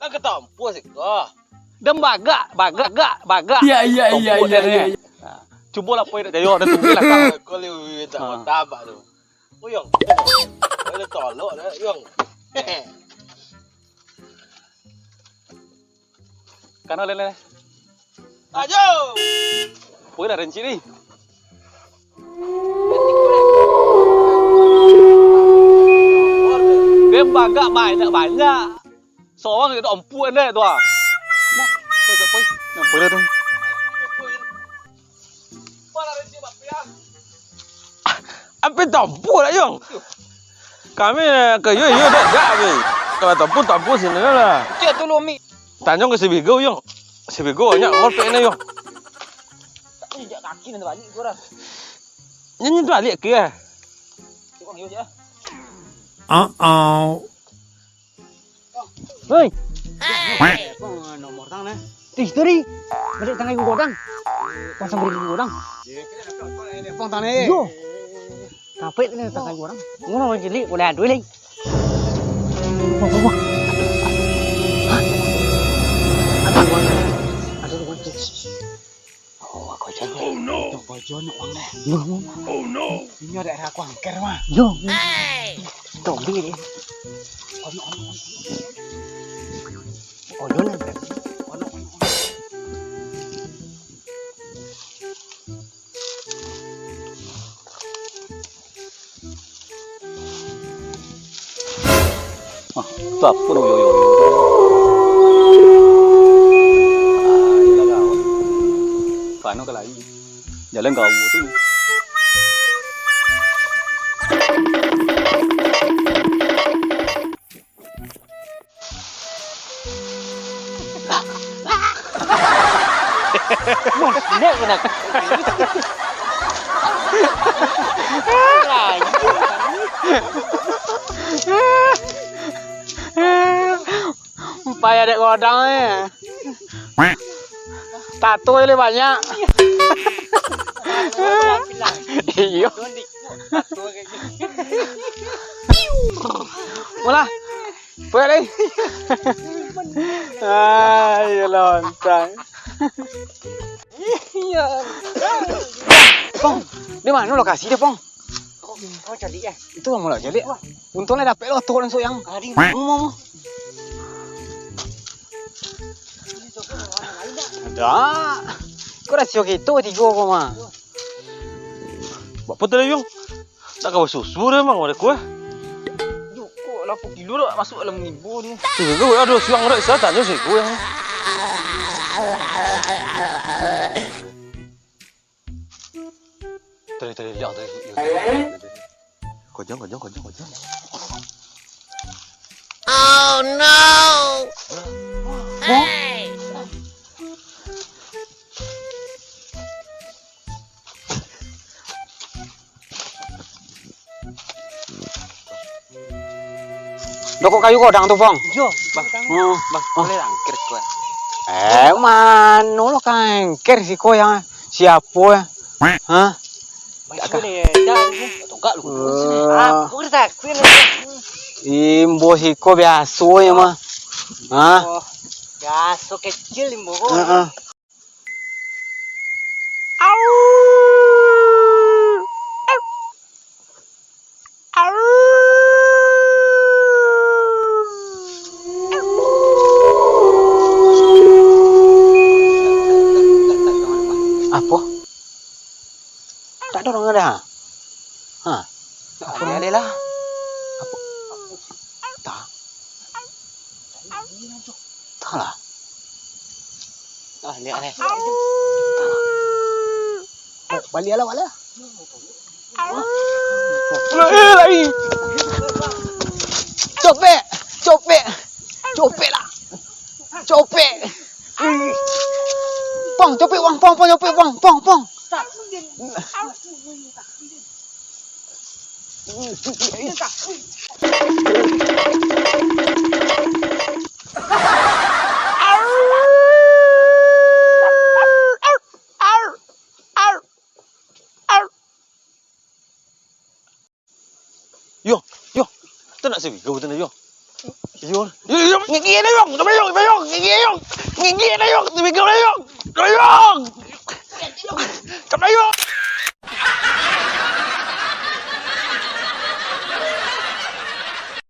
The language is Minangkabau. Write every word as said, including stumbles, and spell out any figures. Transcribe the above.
Kan ka tampuah siko. Dan bagak, bagak, bagak, bagak. Iya, iya, iya, Tompok iya, dia iya, ni. Iya. Nah, cubolah poi nak cayo, dah tunggu lah kau. Kau liu tak Ah. Tabak tu. Uyong. Kau dah tolok dah, Uyong. Kana lele. Ajo. Woi lah, rencik ni. Dia bagak banyak-banyak. Sorang dia tak ampuan deh tu ah. Poi, poi. Nampak dah tu. Ampia tampuah lah, Yong. Kami, eh, ka iyo, iyo, dak, dak, kami. Kalau tampuah, tampuah sini lah. Cek dulu, Mi. Tanyo ka si Bigo, Yong. Si Bigo banyak ngopek ni, Yong. Tak injak kaki nanti balik tu orang. Nyanyi tu balik ke, eh? Tukang iyo je. Uh-oh. Hei. Bang, nomor tang nah. Ih, tadi. Balik tangkai gudang. Pasang beri gudang. Bang tang ni. Yo. Kapek ni tangkai gudang. Ngono orang cilik, boleh adu lagi. Wah, wah, wah. Hah? Ada orang. Ada orang. Oh, aku aja. Oh no. Coba aja nak uang deh. Yo, yo. Oh no. Ini ada era aku angker mah. Yo. Zombie ni. Oh no, oh no. Oh no, no. Oh no, oh no. Ah, tu apa tu? Yo, yo, yo. Ah, iyalah kau. Kano ka lai. Jalan kau tu. Wah, nek benar. Payah dek godang ni. Tato je banyak. Iyo. Mulah. Pulang lai. Ai, lontang. Pong, di mano lokasi dia, Pong? Kau cari, eh? Itu lah mula cari. Untung lah dapek lo tu orang soyang. Ari, mau, mau, mau. Dak. Ko rasio kito tigo ko mah. Bapa tadi, Yong? Nak ka basusu dah, Mang, ada kuah? Yo, kok lapan kilo dak masuk dalam ibo ni? Tu dulu, aduh, siang dak bisa tanyo sih, kuah. Tadi, tadi, lihat tadi. Kojong, kojong, kojong, kojong. Oh no! Hey! Dokok kayu godang tu, Pong. Iyo, Bang. Hmm. Bang, boleh lah angker siko? Eh, mano lo ka angker siko yang siapo ya? Hah? Bang, siko ni, dah, ni. Tongkak lu. Eh. Ah, aku dah takut lah. Imbo siko biaso ya mah. Hah? Oh, biaso kecil imbo ko. Heeh. Apo? Tak ada orang ada, ha? Ha? Apo? Ada lah. Apo? Tak. Entahlah. Ah, lihat, lihat. Entahlah. Baliak lah, baliak. Eh, lari. Copek, copek, copek lah. Copek. Pong, copek, Pong, Pong, Pong, copek, Pong, Pong, Pong. Yo, yo, tu nak sibigau tu nak, yo. Yo, yo, yo, gigi dah, yo, dah, yo, yo, gigi, yo, gigi dah, yo, sibigau dah, yo, yo.